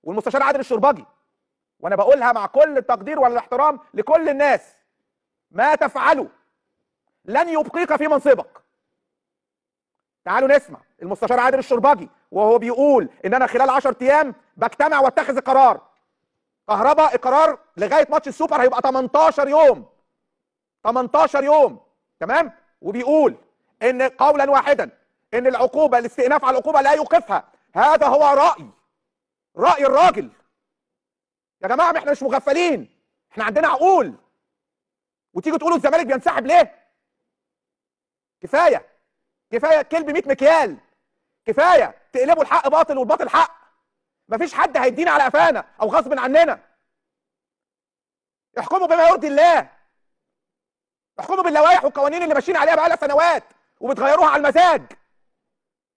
والمستشار عادل الشوربجي، وانا بقولها مع كل التقدير والاحترام لكل الناس، ما تفعله لن يبقيك في منصبك. تعالوا نسمع المستشار عادل الشوربجي وهو بيقول ان انا خلال 10 ايام بجتمع واتخذ القرار. كهربا القرار لغاية ماتش السوبر هيبقى 18 يوم، 18 يوم، تمام؟ وبيقول ان قولا واحدا ان العقوبة، الاستئناف على العقوبة لا يوقفها. هذا هو راي الراجل. يا جماعة احنا مش مغفلين، احنا عندنا عقول. وتيجوا تقولوا الزمالك بينسحب ليه؟ كفاية، كفاية كلب 100 مكيال، كفاية تقلبوا الحق باطل والباطل حق. مفيش حد هيدينا على قفانا او غصب عننا. احكموا بما يرضي الله، احكموا باللوائح والقوانين اللي ماشيين عليها بقالها سنوات وبتغيروها على المزاج.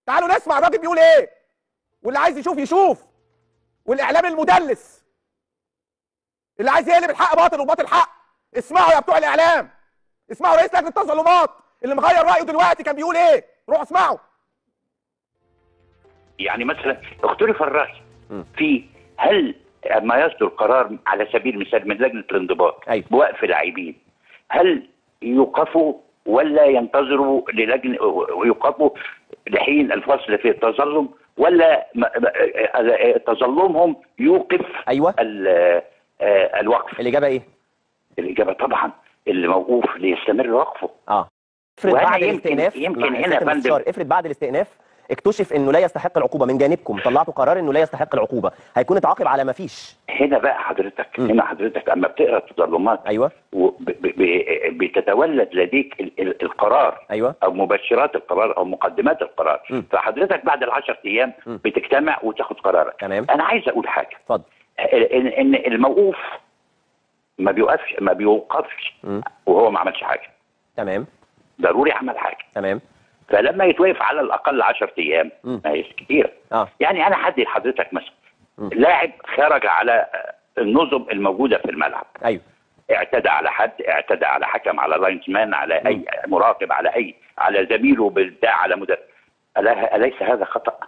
تعالوا نسمع الراجل بيقول ايه، واللي عايز يشوف يشوف. والاعلام المدلس اللي عايز يقلب الحق باطل والباطل حق، اسمعوا يا بتوع الاعلام، اسمعوا رئيس لجنة التظلمات اللي مغير رايه دلوقتي كان بيقول ايه، روحوا اسمعوا. يعني مثلا اختلف الراي في هل ما يصدر قرار على سبيل المثال من لجنة الانضباط بوقف لاعبين، هل يوقفوا ولا ينتظروا للجنة ويوقفوا لحين الفصل في التظلم، ولا تظلمهم يوقف؟ أيوة. الوقف؟ الاجابة ايه؟ الاجابة طبعا اللي موقوف ليستمر وقفه. افرض بعد الاستئناف، يمكن هنا يا فندم، افرض بعد الاستئناف اكتشف انه لا يستحق العقوبة من جانبكم، طلعتوا قرار انه لا يستحق العقوبة، هيكون اتعاقب على ما فيش. هنا بقى حضرتك، هنا حضرتك اما بتقرا التظلمات، ايوه، بتتولد لديك القرار، ايوه، او مبشرات القرار او مقدمات القرار. فحضرتك بعد ال10 ايام بتجتمع وتاخد قرارك. تمام. انا عايز اقول حاجة. اتفضل. ان الموقوف ما بيوقفش، ما بيوقفش وهو ما عملش حاجة. تمام. ضروري عمل حاجة. تمام. فلما يتوقف على الاقل 10 ايام، ما هي كتير. يعني انا هدي لحضرتك مثلا لاعب خرج على النظم الموجودة في الملعب، ايوه، اعتدى على حد، اعتدى على حكم، على linesman، على اي مراقب، على اي، على زميله بالبتاع، على مدرب، اليس هذا خطا؟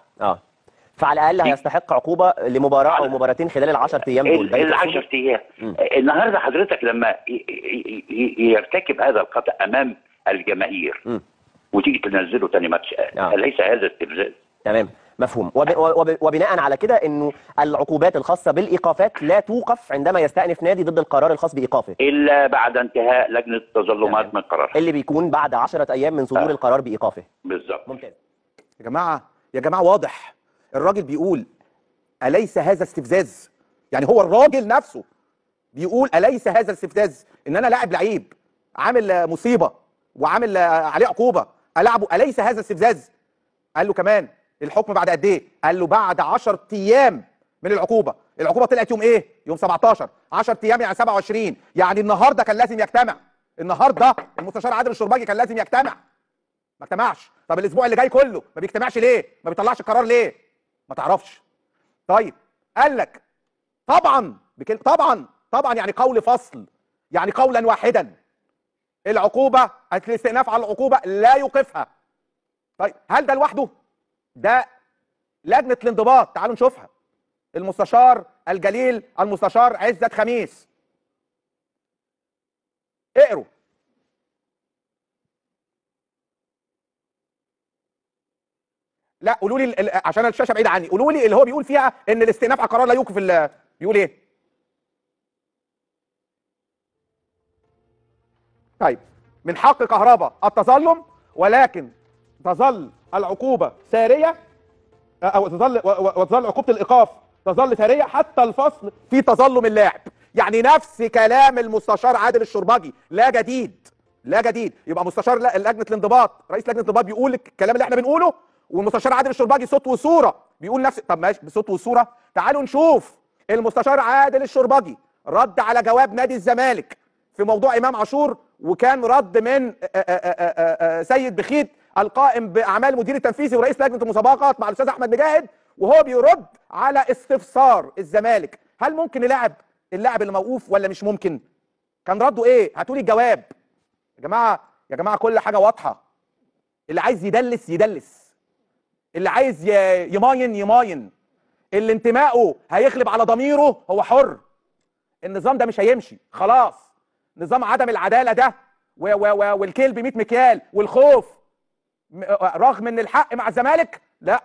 فعلى الاقل هيستحق عقوبه لمباراة او مباراتين خلال ال10 ايام دول. ال10 ايام. النهارده حضرتك لما يرتكب هذا الخطا امام الجماهير وتيجي تنزله تاني ماتش، أليس هذا استفزاز؟ تمام، مفهوم. وبناء على كده انه العقوبات الخاصة بالايقافات لا توقف عندما يستأنف نادي ضد القرار الخاص بايقافه، الا بعد انتهاء لجنة التظلمات من قرارها، اللي بيكون بعد 10 ايام من صدور القرار بايقافه. بالظبط. ممتاز. يا جماعة، يا جماعة واضح الراجل بيقول أليس هذا استفزاز؟ يعني هو الراجل نفسه بيقول أليس هذا استفزاز؟ ان انا لاعب لعيب عامل مصيبة وعامل عليه عقوبه العبه، اليس هذا استفزاز؟ قال له كمان الحكم بعد قد ايه؟ قال له بعد 10 ايام من العقوبة. العقوبة طلعت يوم ايه؟ يوم 17، 10 ايام يعني 27، يعني النهارده كان لازم يجتمع. النهارده المستشار عادل الشوربجي كان لازم يجتمع، ما اجتمعش. طب الاسبوع اللي جاي كله ما بيجتمعش ليه؟ ما بيطلعش القرار ليه؟ ما تعرفش. طيب قال لك طبعا طبعا طبعا، يعني قول فصل، يعني قولا واحدا، العقوبة، الاستئناف على العقوبة لا يوقفها. طيب هل ده لوحده؟ ده لجنة الانضباط، تعالوا نشوفها. المستشار الجليل المستشار عزت خميس، اقروا. لا قولوا لي عشان الشاشة بعيدة عني، قولوا لي اللي هو بيقول فيها ان الاستئناف على القرار لا يوقف، بيقول ايه؟ طيب من حق كهربا التظلم، ولكن تظل العقوبة سارية، أو تظل وتظل عقوبة الإيقاف تظل سارية حتى الفصل في تظلم اللاعب. يعني نفس كلام المستشار عادل الشوربجي، لا جديد، لا جديد. يبقى مستشار لجنة الانضباط، رئيس لجنة الانضباط بيقول الكلام اللي احنا بنقوله، والمستشار عادل الشوربجي صوت وصورة بيقول نفس. طب ماشي بصوت وصورة، تعالوا نشوف المستشار عادل الشوربجي رد على جواب نادي الزمالك في موضوع إمام عاشور، وكان رد من سيد بخيت القائم باعمال المدير التنفيذي ورئيس لجنة المسابقات مع الاستاذ احمد مجاهد، وهو بيرد على استفسار الزمالك هل ممكن يلعب اللاعب اللي موقوف ولا مش ممكن؟ كان رده ايه؟ هاتوا لي الجواب. يا جماعة، يا جماعة كل حاجة واضحة. اللي عايز يدلس يدلس، اللي عايز يماين يماين، اللي انتمائه هيغلب على ضميره هو حر. النظام ده مش هيمشي خلاص. نظام عدم العدالة ده والكيل ب 100 مكيال والخوف، رغم ان الحق مع الزمالك، لا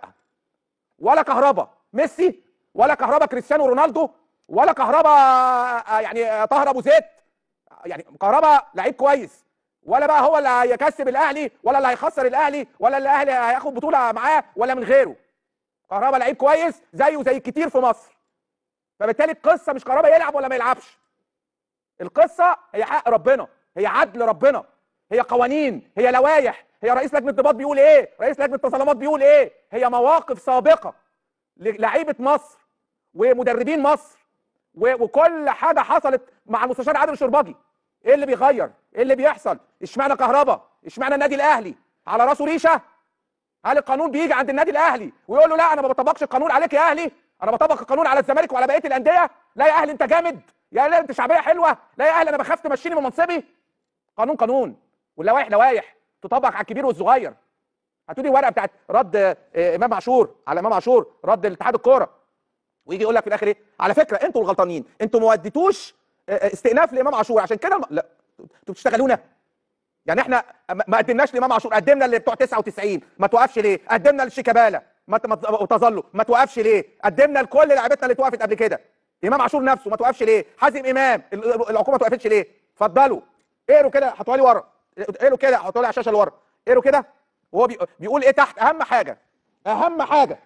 ولا كهربا ميسي ولا كهربا كريستيانو رونالدو ولا كهربا يعني طاهر ابو زيد، يعني كهربا لعيب كويس، ولا بقى هو اللي هيكسب الاهلي ولا اللي هيخسر الاهلي ولا اللي الاهلي هياخد بطوله معاه ولا من غيره. كهربا لعيب كويس زيه زي كتير في مصر. فبالتالي القصة مش كهربا يلعب ولا ما يلعبش، القصة هي حق ربنا، هي عدل ربنا، هي قوانين، هي لوائح، هي رئيس لجنة انضباط بيقول ايه، رئيس لجنة تظلمات بيقول ايه، هي مواقف سابقه لعيبة مصر ومدربين مصر وكل حاجة حصلت مع المستشار عادل الشربجي. ايه اللي بيغير؟ ايه اللي بيحصل؟ اشمعنى كهربا؟ اشمعنى النادي الاهلي؟ على راسه ريشه؟ هل القانون بيجي عند النادي الاهلي ويقول له لا انا ما بطبقش القانون عليك يا اهلي، انا بطبق القانون على الزمالك وعلى بقية الاندية؟ لا يا اهلي انت جامد، يا اهلي انت شعبية حلوة، لا يا اهلي انا بخاف تمشيني من منصبي. قانون قانون، واللوائح لوائح تطبق على الكبير والصغير. هاتوا لي ورقة بتاعت رد امام عاشور على امام عاشور، رد الاتحاد الكورة، ويجي يقول لك في الاخر ايه؟ على فكرة انتوا الغلطانين، انتوا ما وديتوش استئناف لامام عاشور عشان كده لا انتوا بتشتغلونا. يعني احنا ما قدمناش لامام عاشور، قدمنا اللي بتوع 99 ما توقفش ليه؟ قدمنا لشيكابالا ما تظلوا ما توقفش ليه؟ قدمنا لكل لعيبتنا اللي توقفت قبل كده. امام عاشور نفسه ما توقفش ليه؟ حازم امام العقوبة ما توقفتش ليه؟ اتفضلوا اقروا كده، حطوها لي ورا، اقروا كده، حطوها لي على الشاشة اللي ورا، اقروا كده وهو بيقول ايه تحت. اهم حاجة، اهم حاجة،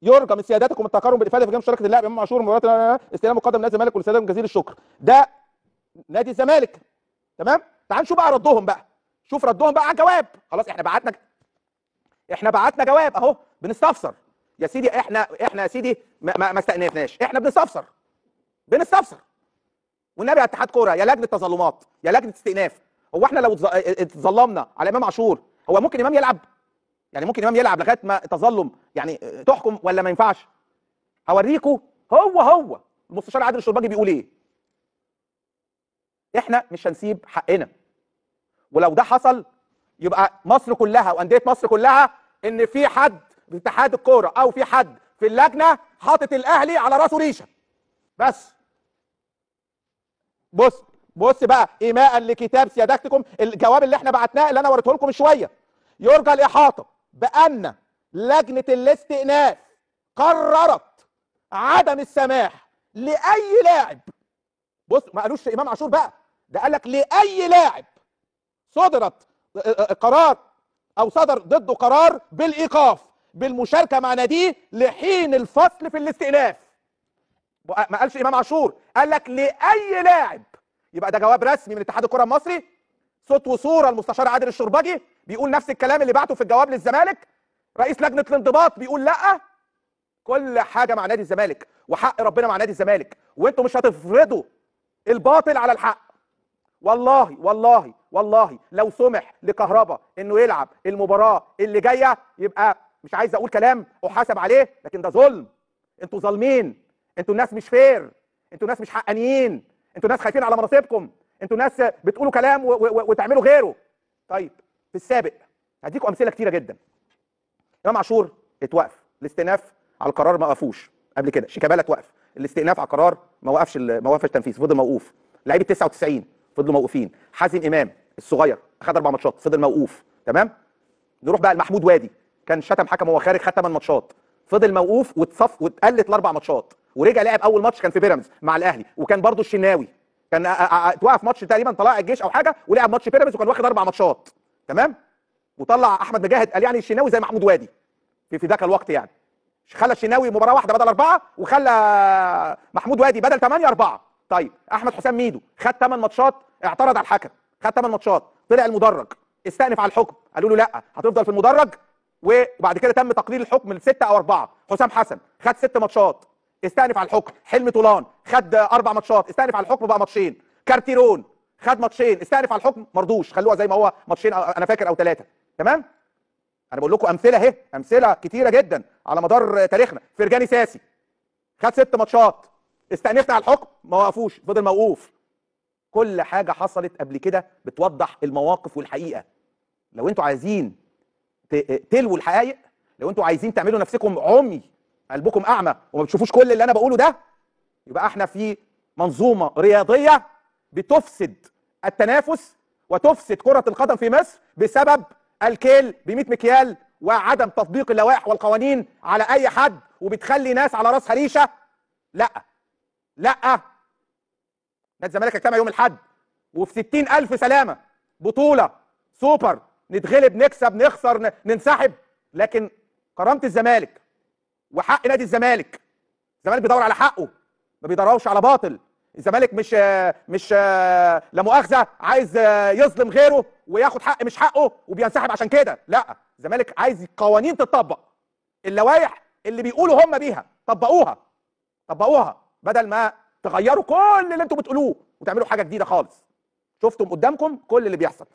يرجى من سيادتكم التكرم بالافاده في جميع مشاركة اللاعب امام عاشور مباراة استلام مقدم نادي الزمالك ولسيادتكم جزيل الشكر. ده نادي الزمالك، تمام؟ تعال نشوف بقى ردهم بقى، شوف ردهم بقى على الجواب. خلاص احنا بعتنا جواب اهو، بنستفسر يا سيدي. احنا يا سيدي ما استأنفناش، احنا بنستفسر، بنستفسر. والنبي يا اتحاد كورة، يا لجنة تظلمات، يا لجنة استئناف، هو احنا لو اتظلمنا على امام عاشور هو ممكن امام يلعب؟ يعني ممكن امام يلعب لغاية ما تظلم يعني تحكم ولا ما ينفعش؟ هوريكم هو المستشار عادل الشربجي بيقول ايه. احنا مش هنسيب حقنا، ولو ده حصل يبقى مصر كلها وانديه مصر كلها ان في حد في اتحاد الكورة او في حد في اللجنة حاطط الاهلي على راسه ريشه. بس بص بقى، ايماء لكتاب سيادتكم الجواب اللي احنا بعتناه اللي انا وريته لكم من شوية، يرجى الاحاطة بان لجنة الاستئناف قررت عدم السماح لاي لاعب. بص ما قالوش امام عاشور بقى، ده قال لك لاي لاعب صدرت قرار او صدر ضده قرار بالايقاف بالمشاركة مع ناديه لحين الفصل في الاستئناف. ما قالش امام عاشور، قال لك لاي لاعب. يبقى ده جواب رسمي من اتحاد الكره المصري، صوت وصوره المستشار عادل الشربجي بيقول نفس الكلام اللي بعته في الجواب للزمالك. رئيس لجنة الانضباط بيقول لا، كل حاجة مع نادي الزمالك وحق ربنا مع نادي الزمالك، وانتوا مش هتفرضوا الباطل على الحق. والله والله والله لو سمح لكهربا انه يلعب المباراة اللي جاية يبقى مش عايز اقول كلام احاسب عليه، لكن ده ظلم. انتوا ظالمين، انتوا الناس مش fair، انتوا ناس مش حقانيين، انتوا ناس خايفين على مناصبكم، انتوا ناس بتقولوا كلام وتعملوا غيره. طيب في السابق هديكم امثلة كتيرة جدا. امام عاشور اتوقف، الاستئناف على القرار ما وقفوش قبل كده. شيكابالا اتوقف، الاستئناف على القرار ما وقفش، ما وقفش التنفيذ، فضل موقوف. لعيبة 99 فضلوا موقوفين. حازم امام الصغير خد 4 ماتشات فضل موقوف، تمام؟ نروح بقى لمحمود وادي، كان شتم حكم وهو خارج، خد 8 ماتشات فضل موقوف واتصف واتقلت ل4 ماتشات، ورجع لعب اول ماتش كان في بيراميدز مع الاهلي، وكان برضو الشناوي كان اتوقف ماتش تقريبا طلائع الجيش او حاجة، ولعب ماتش بيراميدز وكان واخد 4 ماتشات، تمام؟ وطلع احمد مجاهد قال يعني الشناوي زي محمود وادي في ذاك الوقت، يعني خلى الشناوي مباراة واحدة بدل 4، وخلى محمود وادي بدل 8 4. طيب احمد حسام ميدو خد 8 ماتشات، اعترض على الحكم، خد 8 ماتشات، طلع المدرج، استأنف على الحكم، قالوا له لا هتفضل في المدرج، وبعد كده تم تقليل الحكم ل6 أو 4. حسام حسن خد 6 ماتشات، استأنف على الحكم. حلمي طولان خد 4 ماتشات، استأنف على الحكم بقى ماتشين. كارتيرون خد ماتشين، استأنف على الحكم، مرضوش، خلوها زي ما هو ماتشين انا فاكر او 3، تمام؟ انا بقول لكم امثلة اهي، امثلة كتيرة جدا على مدار تاريخنا. فرجاني ساسي خد 6 ماتشات، استأنفنا على الحكم، ما وقفوش، فضل موقوف. كل حاجة حصلت قبل كده بتوضح المواقف والحقيقة. لو انتوا عايزين تلووا الحقائق، لو انتوا عايزين تعملوا نفسكم عمي قلبكم اعمى وما بتشوفوش كل اللي انا بقوله ده؟ يبقى احنا في منظومة رياضية بتفسد التنافس وتفسد كره القدم في مصر بسبب الكيل ب 100 مكيال وعدم تطبيق اللوائح والقوانين على اي حد، وبتخلي ناس على راسها ريشه. لا لا، نادي الزمالك اجتمع يوم الاحد وفي 60,000 سلامه، بطوله سوبر، نتغلب نكسب نخسر ننسحب، لكن كرامة الزمالك وحق نادي الزمالك. الزمالك بيدور على حقه، ما بيدورش على باطل. الزمالك مش لا مؤاخذة عايز يظلم غيره وياخد حق مش حقه وبينسحب عشان كده. لا، الزمالك عايز قوانين تتطبق، اللوائح اللي بيقولوا هم بيها طبقوها، طبقوها بدل ما تغيروا كل اللي انتوا بتقولوه وتعملوا حاجة جديدة خالص. شفتم قدامكم كل اللي بيحصل.